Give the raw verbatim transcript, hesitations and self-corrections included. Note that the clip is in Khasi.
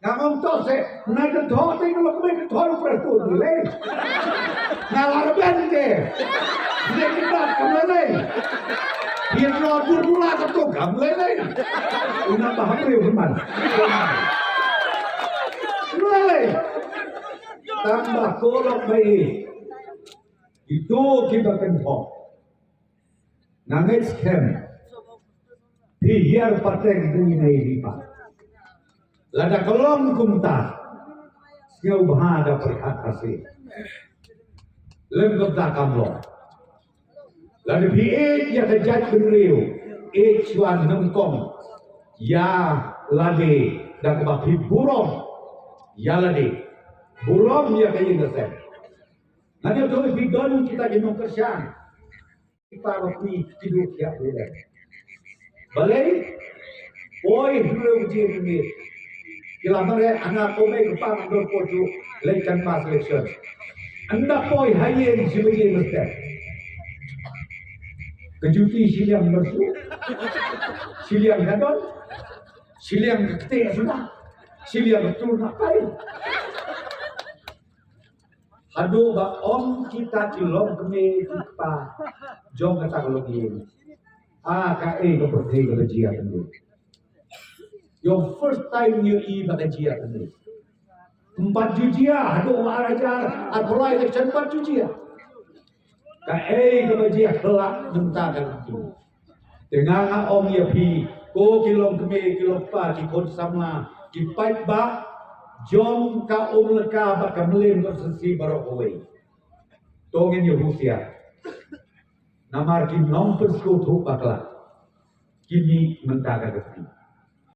Nga ong to se, na ka thoh te ka lok me ka thoh u prestut ni lei. Nga la rben ke. Ni kita kam lei. Hi no dur bula ka to kam lei. Una ba hapre man. Lei. Tamba kolok bai. Itu kita kan thoh. Nga ngeit skhem. Phi hiar pateng dui nei lipa. Lada ka long kumta. Sngewbha da pyrkhat asi. Lem kumta kam long. Lada phi ïeit ïa ka jaitbynriew, ïeit shuwa nyngkong ïa lade da kaba phi burom ïa lade. Burom ïa ka ïing ka sem. Nga ïathuh phi don kita ki nongkyrshan. Kita ba phi ki duk ïa u lem. Balei? Poi hynriew baje mynmiet. Ki la mareh, hana kumne ka pang dor potu leit kan mass election. Ynda poi ha ïing shi baje mynstep. Ka juti shiliang mersu. Shiliang ka don. Shiliang ka kte suda. Shiliang ka tur na pai. Haduh ba ong kita ki longkmie ki kpa jong kata ka longïing. A kaei ka pyrthei kaba jia kynduh. Ïoh first time ïohi ba ka jia kynduh. Ym pat ju jia haduh ba ar hajar arphew lai election ym pat ju jia. Kaei kaba jia khlak mynta ka longïing. Te nga nga ong ïa phi, ko ki longkmie, ki longkpa, ki khun samla, ki paidbah jong ka Umlaka bad ka Mylliem constituency baroh kawei. To ngin ïa husiar. Namar ki nongpynsngewthuh bakla ki mih mynta ka kti.